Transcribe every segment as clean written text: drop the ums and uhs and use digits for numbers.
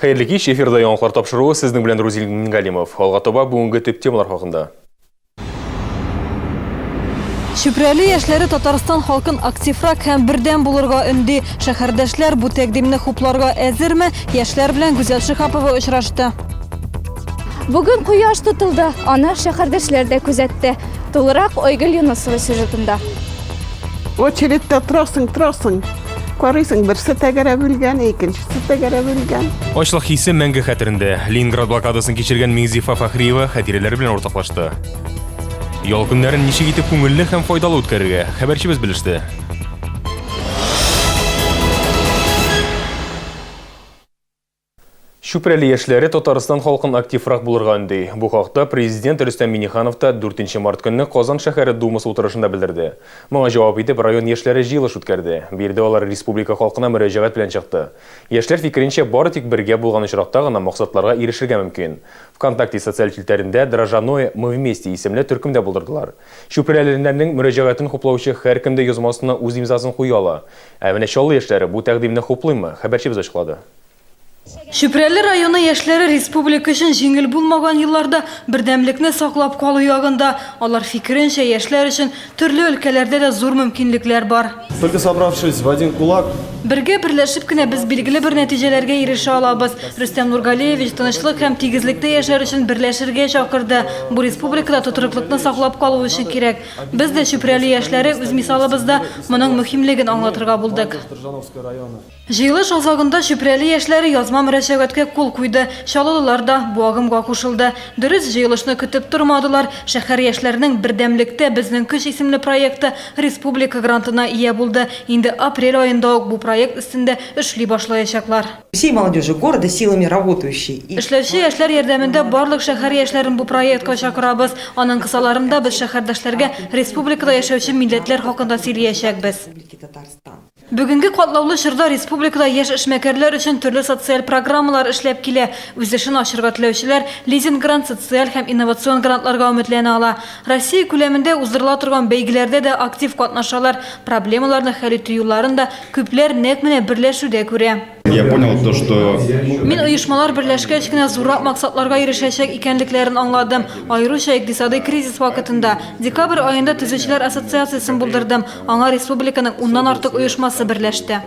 Хәерле кич, эфирда яңалыклар тапшыруы, сезнең белән Рузил Мингалимов. Алга таба бүгенге төп темалар хакында. Чүпрәле яшьләре Татарстан халкын активрак һәм бердәм булырга өнди. Шәһәрдәшләр бу тәкъдимне хупларга әзерме? Яшьләр белән Гүзәл Шиһапова очрашты. Бүген кояш тотылды, аны шәһәрдәшләр дә күзәтте. Тулырак Айгөл Юнысова сюжетында. Очередьтә торасың, торасың. Карыйсың, берсе тәгәрәп үлгән, икенчесе тәгәрәп үлгән. Ачлык хисе мәңге хәтерендә. Ленинград блокадасын кичергән Миңзифа Фәхриева хатирәләре белән уртаклашты. Ял көннәрен ничек итеп күңелле һәм файдалы үткәрергә, хәбәрчебез белеште. Чүпрәле яшьләре Татарстан халкын активрак булырга өнди. Бу хакта Президент Рөстәм Миңнеханов та 4 март көнне Казан шәһәре Думасы утырышында белдерде. Моңа җавап итеп район яшьләре җыелыш үткәрде. Биредә алар республика халкына мөрәҗәгать белән чыкты. Яшьләр фикеренчә, бары тик бергә булган очракта гына максатларга ирешергә мөмкин. ВКонтакте социаль челтәрендә Дрожжаное мы вместе исемле төркем дә булдырдылар. Чүпрәлеләрнең мөрәҗәгатен хуплаучы һәркем дә язма астына үз имзасын куя ала. Ә менә Чаллы яшьләре бу тәкъдимне хуплыймы, хәбәрчебез ачыклады. Чүпрәле районы яшьләре республика өчен җиңел булмаган елларда бердәмлекне саклап калу ягында. Алар фикеренчә, яшьләр өчен төрле өлкәләрдә дә зур мөмкинлекләр бар. Только собравшись в один кулак. Бергә берләшеп кенә без билгеле бер нәтиҗәләргә ирешә алабыз. Рөстәм Нургалиевич тынычлык һәм тигезлектә яшәр өчен берләшергә чакырды. Бу республикада тотрыклыкны саклап калу өчен кирәк. Без дә, Чүпрәле яшьләре, үз мисалыбызда моның мөһимлеген аңлатырга булдык. Җыелыш азагында Чүпрәле яшьләре язма мөрәҗәгатькә кул куйды. Чаллылылар да бу агымга кушылды. Дөрес, җыелышны көтеп тормадылар. Шәһәр яшьләренең Бердәмлектә безнең көч исемле проекты республика грантына ия булды. Инде апрель аенда ук бу проект өстендә эшли башлаячаклар. Всей молодежи города силами работающей и. Эшләүче яшьләр ярдәмендә барлык шәһәр яшьләрен бу проектка чакырабыз. Аның кысаларында без шәһәрдәшләргә республикада яшәүче милләтләр хакында сөйлиячәкбез. Бүгенге катлаулы чорда республикада яшь эшмәкәрләр өчен төрле социаль программалар эшләп килә. Үз эшен ачырга теләүчеләр лизинг-грант, социаль һәм инновацион грантларга өметләнә ала. Россия күләмендә уздырыла торган бәйгеләрдә дә актив катнашалар. Проблемаларны хәл итү юлларын да күпләр нәкъ менә берләшүдә күрә. Я понял то, что. Мин оешмалар берләшкәч кенә зуррак максатларга ирешәчәк икәнлекләрен аңладым. Аеруча икътисадый кризис вакытында. Декабрь аенда Төзүчеләр ассоциациясен булдырдым. Аңа республиканың уннан артык оешмасы берләште.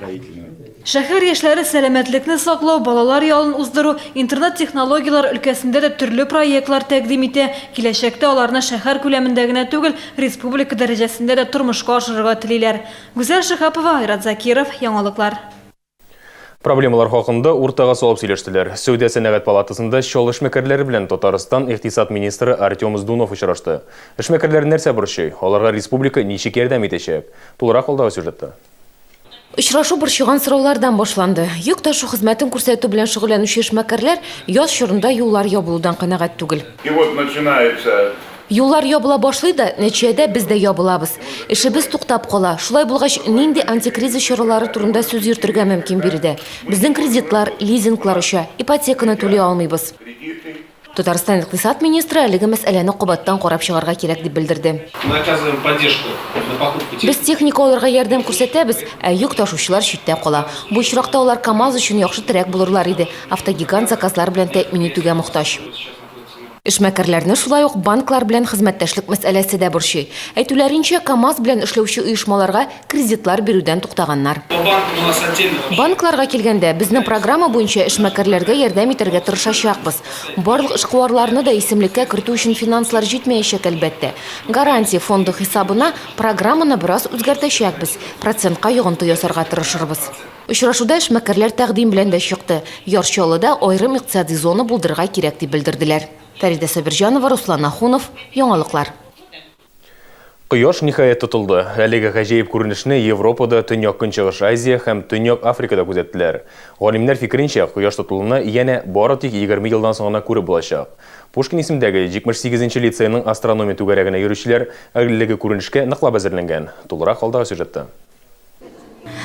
Шәһәр яшьләре сәламәтлекне саклау, балалар ялын уздыру, интернет-технологияләр өлкәсендә дә төрле проектлар тәкъдим итә. Киләчәктә аларны шәһәр күләмендә генә түгел, республика дәрәҗәсендә дә тормышка ашырырга телиләр. Гүзәл Шиһапова, Айрат Закиров, Яңалыклар. Проблемалар хакында уртага салып сөйләштеләр. Сәүдә-сәнәгать палатасында Чаллы эшмәкәрләре белән Татарстан икътисад министры Артем Здунов очрашты. Эшмәкәрләрне нәрсә борчый? Аларга республика ничек ярдәм итәчәк? Тулырак алдагы сюжетта. Очрашу борчыган сораулардан башланды. Йөк ташу хезмәтен күрсәтү белән шөгыльләнүче эшмәкәрләр яз чорында юллар ябылудан канәгать түгел. И вот начинается Юллар ябыла башлый да, нәтиҗәдә без дә ябылабыз. Эшебез туктап кала. Шулай булгач, нинди антикризис чаралары турында сүз йөртергә мөмкин биредә? Безнең кредитлар, лизинглар оча, ипотеканы түли алмыйбыз. Татарстан икътисад министры әлеге мәсьәләне кабаттан карап чыгарга кирәк дип белдерде. Мы оказываем поддержку на покупку Без техника алырга ярдәм күрсәтәбез, ә йөк ташучылар читтә кала. Бу очракта алар КАМАЗ өчен яхшы терәк булырлар иде, автогигант заказлар белән тәэмин итүгә мохтаҗ. Эшмәкәрләрне шулай ук банклар белән хезмәттәшлек мәсьәләсе дә борчый. Әйтүләренчә, КАМАЗ белән эшләүче оешмаларга кредитлар бирүдән туктаганнар. Банкларга килгәндә, безнең программа буенча эшмәкәрләргә ярдәм итәргә тырышачакбыз. Барлык эшкуарларны да исемлеккә кертү өчен финанслар җитмәячәк, әлбәттә. Гарантия фонды хисабына программаны бераз үзгәртәчәкбез, процентка йогынты ясарга тырышырбыз. Очрашуда эшмәкәрләр тәкъдим белән дә чыкты. Яр Чаллыда аерым икътисади зона булдырырга кирәк дип белдерделәр. Фәридә Сабирҗанова, Руслан Ахунов, Яңалыклар. Кояш, ниһаять, тотылды. Әлеге гаҗәеп күренешне Европада, Төньяк-Көнчыгыш Азия һәм Төньяк Африкада күзәттеләр. Галимнәр фикеренчә, кояш тотылуны янә бары тик 20 елдан соң гына күреп булачак. Пушкин исемендәге 78 нче лицейның астрономия түгәрәгенә йөрүчеләр әлеге күренешкә ныклап әзерләнгән. Тулырак алдагы сюжетта.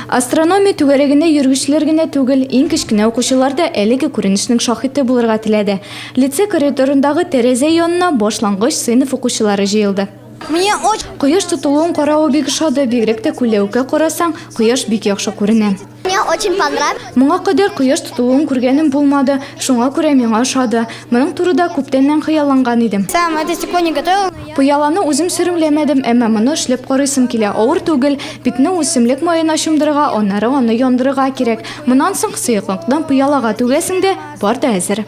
Астрономия түгәрәгенә йөрүчеләр генә түгел, иң кечкенә укучылар да әлеге күренешнең шаһиты булырга теләде. Лицей коридорындагы тәрәзә янына башлангыч сыйныф укучылары җыелды. Мне очень Кояш тотылуын каравы бик ошады, бигрәк тә күлләвеккә карасаң, кояш бик яхшы күренә. Мне очень понравилось. Моңа кадәр кояш тотылуын күргәнем булмады, шуңа күрә миңа ошады. Моның турыда күптәннән хыялланган идем. Сам это стекло не готовил. Пыяланы үзем сөремләмәдем, әмма моны эшләп карыйсым килә. Авыр түгел, битне үсемлек маена чумдырырга, аннары аны яндырырга кирәк. Моннан соң сыеклыкны пыялага түгәсең дә, бар да әзер.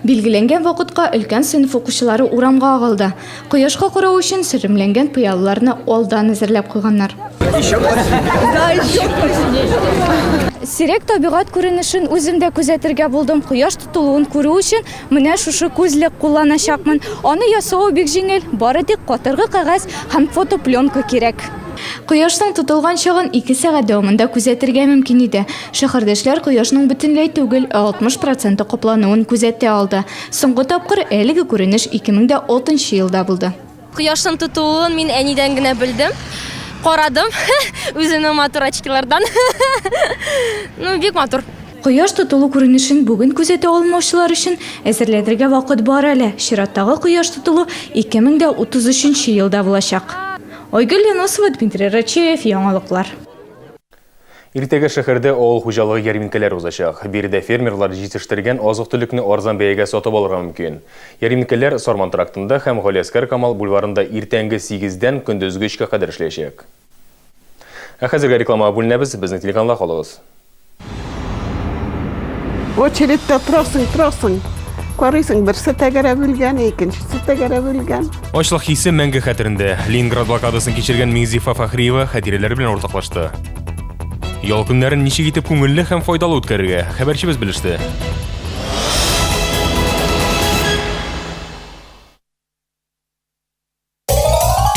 Билгеләнгән вакытка өлкән сыйныф укучылары урамга агылды. Кояшка карау өчен сөремләнгән пыялаларны алдан әзерләп куйганнар. Сирәк табигать күренешен үзем дә күзәтергә булдым. Кояш тотылуын күрү өчен менә шушы күзлек кулланачакмын. Аны ясавы бик җиңел, бары тик катыргы кәгазь һәм фотопленка кирәк. Кояшның тотылган чагын ике сәгать дәвамында күзәтергә мөмкин иде. Шәһәрдәшләр кояшның бөтенләй түгел, ә 60 проценты каплануын күзәтә алды. Соңгы тапкыр әлеге күренеш 2006 нчы елда булды. Кояшның тотылуын мин әнидән генә белдем. Карадым үземнең матур очкилардан. Ну, бик матур. Кояш тотылу күренешен бүген күзәтә алмаучылар өчен әзерләнергә вакыт бар әле. Чираттагы кояш тотылу 2033 нче елда булачак. Айгөл Юнысова, Дмитрий Рачеев, Яңалыклар. Иртәгә шәһәрдә авыл хуҗалыгы ярминкәләре узачак. Биредә фермерлар җитештергән азык-төлекне арзан бәягә сатып алырга мөмкин. Ярминкәләр Сарман трактында һәм Галиәсгар Камал бульварында иртәнге сигездән көндезге өчкә кадәр эшләячәк. Ә хәзергә рекламага бүленәбез, безнең телеканалда калыгыз. Очередьтә торасың, торасың. Карыйсың, берсе тәгәрәп үлгән, икенчесе тәгәрәп үлгән. Ачлык хисе мәңге хәтерендә. Ленинград блокадасын кичергән Миңзифа Фәхриева хатирәләре белән уртаклашты. Ял көннәрен ничек итеп күңелле һәм файдалы үткәрергә, хәбәрчебез белеште.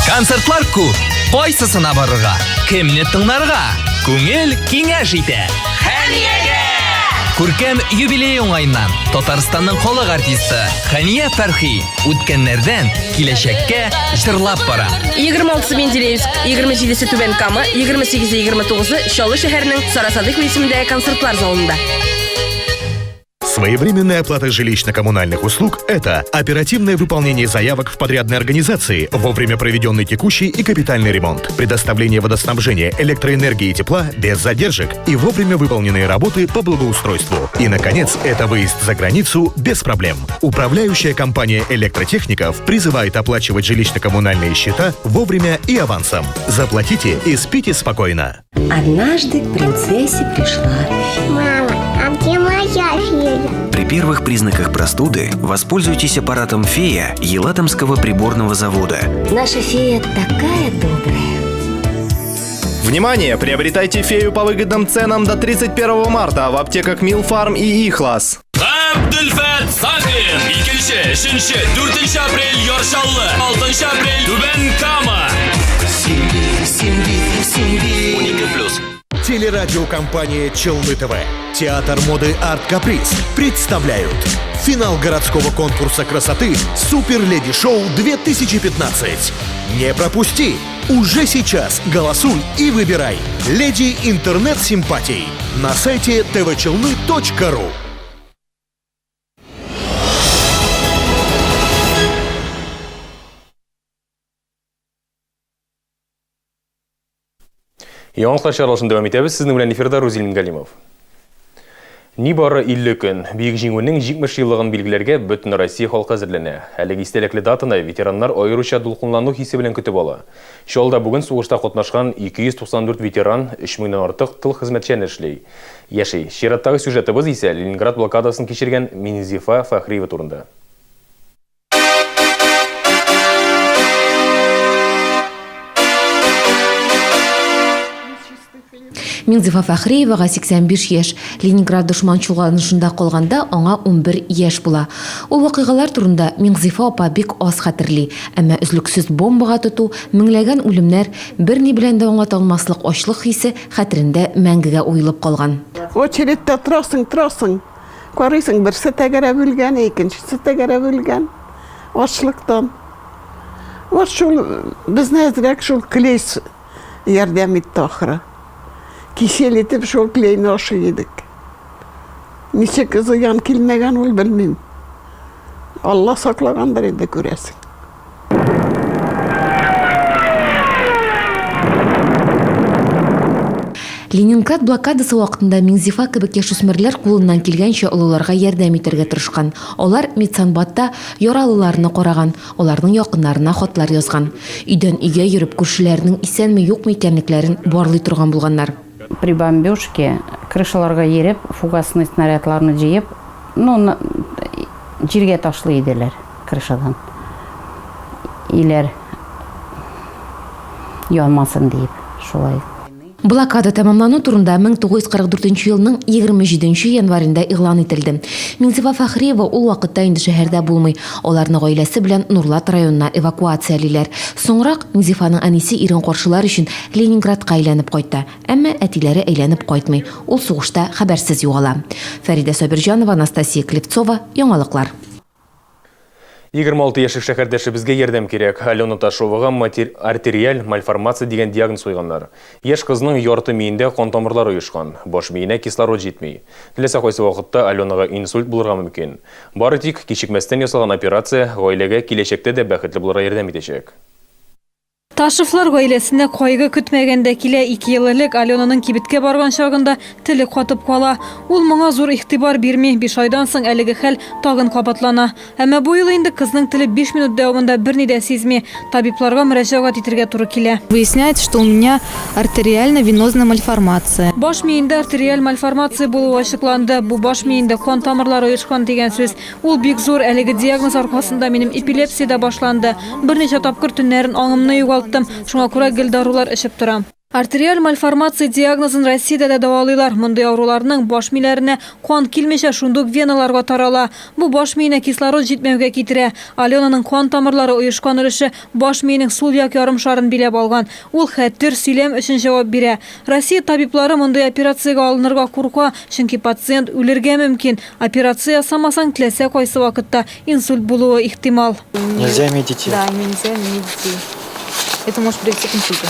Концертлар күп. Кайсысына барырга? Кемне тыңларга? Күңел киңәш итә. Хәниягә! Күркәм юбилей уңаеннан Татарстанның халык артисты Хәния Фәрхи үткәннәрдән киләчәккә җырлап бара. 26-сы Менделеевск, 27-се Түбән Кама, 28-е 29-ы Чаллы шәһәренең Сара Садыйкова исемендәге концертлар залында. Своевременная оплата жилищно-коммунальных услуг – это оперативное выполнение заявок в подрядной организации, вовремя проведенный текущий и капитальный ремонт, предоставление водоснабжения, электроэнергии и тепла без задержек и вовремя выполненные работы по благоустройству. И, наконец, это выезд за границу без проблем. Управляющая компания электротехников призывает оплачивать жилищно-коммунальные счета вовремя и авансом. Заплатите и спите спокойно. Однажды к принцессе пришла фея. Мама, а где моя фея? При первых признаках простуды воспользуйтесь аппаратом «Фея» Елатомского приборного завода. Наша фея такая добрая. Внимание! Приобретайте фею по выгодным ценам до 31 марта в аптеках Милфарм и Ихлас. Габделфәт Сафин! Икенче, өченче, дүртенче апрель Яр Чаллы, алтынчы апрель Түбән Кама. Телерадиокомпания «Челны ТВ», Театр моды «Арт Каприз» представляют финал городского конкурса красоты «Супер Леди Шоу 2015». Не пропусти! Уже сейчас голосуй и выбирай «Леди Интернет Симпатий» на сайте tvchelны.ru. Яңалыклар чыгарылышын дәвам итәбез. Сезнең белән эфирда Рузил Мингалимов. Нибары 50 көн. Бөек Җиңүнең 70 еллыгын билгеләргә бөтен Россия халкы әзерләнә. Әлеге истәлекле датаны ветераннар аеруча дулкынлану хисе белән көтеп ала. Чаллыда бүген сугышта катнашкан 294 ветеран, 3 меңнән артык тыл хезмәтчәне эшли, яши. Чираттагы сюжетыбыз исә Ленинград блокадасын кичергән Минзифа Фәхриева турында. Миңзифа Фәхриевага 85 яшь. Ленинград дошман чолганышында калганда аңа 11 яшь була. Ул вакыйгалар турында Миңзифа апа бик аз хәтерли. Әмма өзлексез бомбага тоту, меңләгән үлемнәр, берни белән дә аңлата алмаслык ачлык хисе хәтерендә мәңгегә уелып калган. Очередьтә торасың, торасың. Карыйсың, берсе тәгәрәп үлгән, икенчесе тәгәрәп үлгән. Ачлыктан. Вот шул безне әзрәк шул клей ярдәм итте ахры. Кисель итеп шул клейны ашый идек. Ничек зыян килмәгән ул белмим. Алла саклагандыр инде күрәсең. Ленинград блокадасы вакытында Миңзифа кебек яшүсмерләр кулыннан килгәнчә олыларга ярдәм итәргә тырышкан. Алар медсанбатта яралыларны караган, аларның якыннарына хатлар язган. Өйдән өйгә йөреп, күршеләренең исәнме-юкмы икәнлекләрен барлый торган булганнар. При бомбежке крышаларга йөреп, фугасный снарядларны җыеп, ну, җиргә ташлый иделәр крышадан. Өйләр янмасын диеп, шулай. Блокада тәмамлану турында 1944 елның 27 нче январендә игълан ителде. Миңзифа Фәхриева ул вакытта инде шәһәрдә булмый. Аларны гаиләсе белән Нурлат районына эвакуациялиләр. Соңрак Миңзифаның әнисе ирен каршылар өчен Ленинградка әйләнеп кайта. Әмма әтиләре әйләнеп кайтмый, ул сугышта хәбәрсез югала. Фәридә Сабирҗанова, Анастасия Клевцова, Яңалыклар. 26 яшьлек шәһәрдәшебезгә ярдәм кирәк. Алена Ташовага артериаль мальформация дигән диагноз куйганнар. Яшь кызның ярты миендә кан тамырлары оешкан, баш миенә кислород җитми. Теләсә кайсы вакытта Аленага инсульт булырга мөмкин. Бары тик кичекмәстән ясалган операция гаиләгә киләчәктә дә бәхетле булырга ярдәм итәчәк. Ташевлар гаиләсенә кайгы көтмәгәндә килә. Ике ел элек Аленаның кибеткә барган чагында теле катып кала. Ул моңа зур игътибар бирми. Биш айдан соң әлеге хәл тагын кабатлана. Әмма бу юлы инде кызның теле биш минут дәвамында берни дә сизми. Табибларга мөрәҗәгать итергә туры килә. Выясняется, что у меня артериально-венозная мальформация. Баш миендә артериаль мальформация булуы ачыкланды. Бу баш миендә кан тамырлары оешкан дигән сүз. Ул бик зур, әлеге диагноз аркасында минем эпилепсия дә башланды. Берничә тапкыр төннәрен аңымны югалттым, шуңа күрә гел дарулар эчеп торам. Артериаль мальформация диагнозын Россиядә дә дәвалыйлар. Мондый авыруларның баш миләренә кан килмичә, шундук веналарга тарала. Бу баш миенә кислород җитмәүгә китерә. Аленаның кан тамырлары оешкан өлеше баш миенең сул як ярымшарын биләп алган. Ул хәтер, сөйләм өчен җавап бирә. Россия табиблары мондый операциягә алынырга курка, чөнки пациент үлергә мөмкин. Операция ясамасаң, теләсә кайсы вакытта инсульт булуы ихтимал. Нельзя иметь детей. Да, нельзя иметь детей. Это может привести к инсульту.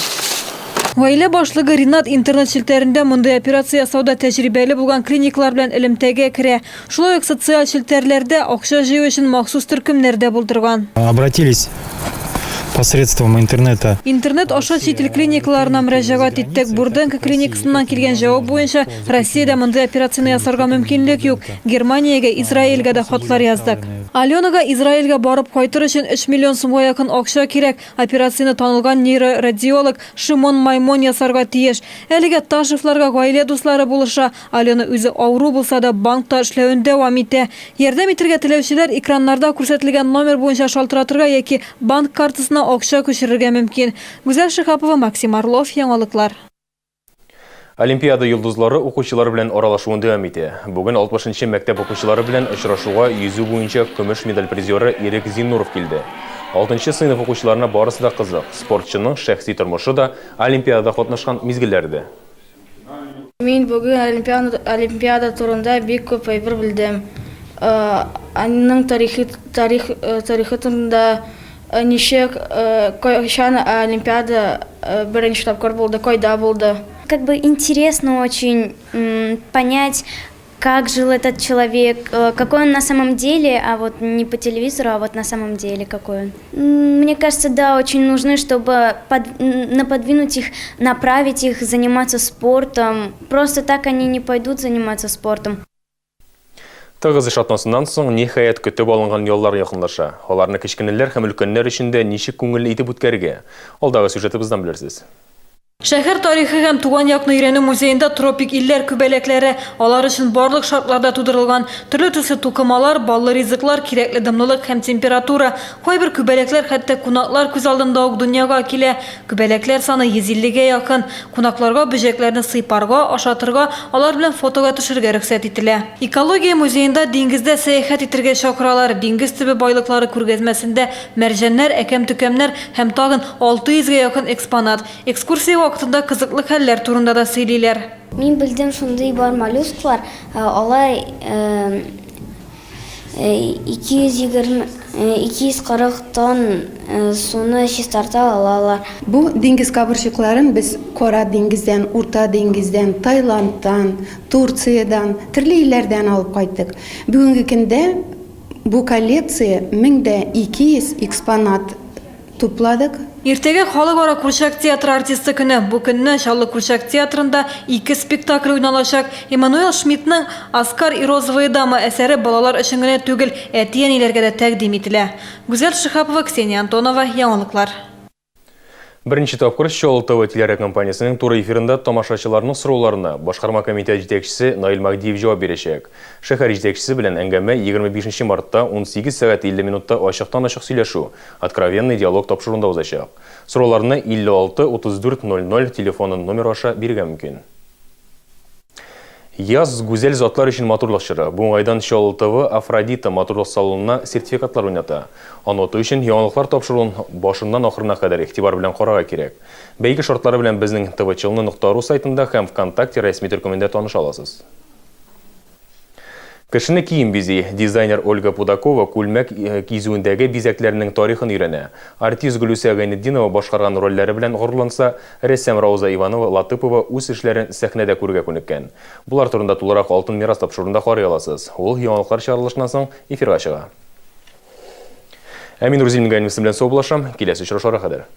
Гаилә башлыгы Ринат интернет челтәрендә мондый операция ясауда тәҗрибәле булган клиникалар белән элемтәгә керә. Шулай ук социаль челтәрләрдә акча җыю өчен махсус төркемнәр дә булдырган. Обратились посредством интернета. Интернет аша чит ил клиникаларына мөрәҗәгать иттек. Бурденко клиникасыннан килгән җавап буенча, Россиядә мондый операцияне ясарга мөмкинлек юк. Германиягә, Израильгә дә хатлар яздык. Аленага Израильгә барып кайтыр өчен 3 миллион сумга якын акча кирәк. Операцияне танылган нейрорадиолог Шимон Маймон ясарга тиеш. Әлегә Ташевларга гаилә дуслары булыша. Алена үзе авыру булса да, банкта эшләвен дәвам итә. Ярдәм итергә теләүчеләр экраннарда күрсәтелгән номер буенча шалтыратырга яки банк картасына акча күчерергә мөмкин. Гүзәл Шиһапова, Максим Орлов, Яңалыклар. Олимпиада йолдызлары укучылар белән аралашуын дәвам итә. Бүген 60 нчы мәктәп укучылары белән очрашуга йөзү буенча көмеш медаль призеры Ирек Зиннуров килде. Алтынчы сыйныф укучыларына барысы да кызык, спортчының шәхси тормышы да, олимпиадада катнашкан мизгелләре дә. Мин бүген олимпиада турында бик күп әйбер белдем. Аның тарихи тарих тарихы турында, ничек, кайчан олимпиада беренче тапкыр булды, кайда булды. Как бы интересно очень понять, как жил этот человек, какой он на самом деле, а вот не по телевизору, а вот на самом деле какой он. Мне кажется, да, очень нужны, чтобы под, наподвинуть их, направить их заниматься спортом. Просто так они не пойдут заниматься спортом. Тыгыз эш атнасыннан соң, ниһаять, көтеп алынган яллар якынлаша. Аларны кечкенәләр һәм өлкәннәр өчен дә ничек күңелле итеп үткәрергә? Алдагы сюжетыбыздан белерсез. Шәһәр тарихы һәм туган якны өйрәнү музеенда тропик илләр күбәләкләре, алар өчен барлык шартлар да тудырылган. Төрле төсле тукымалар, баллы ризыклар, кирәкле дымлылык һәм температура. Кайбер күбәләкләр хәтта кунаклар күз алдында ук дөньяга килә. Күбәләкләр саны 150 гә якын. Кунакларга бөҗәкләрне сыйпарга, ашатырга, алар белән фотога төшергә рөхсәт ителә. Экология музеенда диңгездә сәяхәт итергә чакыралар. Диңгез төбе байлыклары күргәзмәсендә мәрҗәннәр, әкәм-төкәмнәр һәм тагын 600 гә якын экспонат. Экскурсия вакытында кызыклы хәлләр турында да сөйлиләр. Мин белдем шундый бар моллюсклар, алар 220, 240 тонн суны чистарта алалар. Бу диңгез кабырчыкларын без Кара диңгездән, Урта диңгездән, Таиландтан, Турциядән, төрле илләрдән алып кайттык. Бүгенге көндә бу коллекция 1200 экспонат тупладык. Иртәгә Халыкара курчак театры артисты көне. Бу көнне Чаллы курчак театрында ике спектакль уйналачак. Эммануэл Шмидтның Оскар и розовая дама әсәре балалар өчен генә түгел, әти-әниләргә дә тәкъдим ителә. Гүзәл Шиһапова, Ксения Антонова, Яңалыклар. Беренче тапкыр Чаллы ТВ телерадиокомпаниясенең туры эфирында тамашачыларның сорауларына Башкарма комитет җитәкчесе Наил Мәһдиев җавап бирәчәк. Шәһәр җитәкчесе белән әңгәмә 25 мартта 18 сәгать 50 минутта ачыктан-ачык сөйләшү, Откровенный диалог тапшыруында узачак. Сорауларны 56 34 00 телефоны номеры аша бирергә мөмкин. Яз, гүзәл затлар өчен матурлык чоры. Бу уңайдан Чаллы ТВ Афродита матурлык салонына сертификатлар уйната. Аны оту өчен яңалыклар тапшыруын башыннан ахырына кадәр игътибар белән карарга кирәк. Бәйге шартлары белән безнең tvchelny нокта ру сайтында һәм ВКонтакте рәсми төркемендә таныша аласыз. Кешене кием бизи. Дизайнер Ольга Пудакова күлмәк кизүендәге бизәкләрнең тарихын өйрәнә. Артист Гөлүсә Гайнетдинова башкарган рольләре белән горурланса, рәссам Рауза Иванова Латыпова үз эшләрен сәхнәдә күрергә күнеккән. Болар турында тулырак Алтын мирас тапшыруында карый аласыз. Ул яңалыклар чыгарылышыннан соң эфирга чыга. Ә мин Рузил Мингалимов белән саубуллашам. Киләсе очрашуларга кадәр.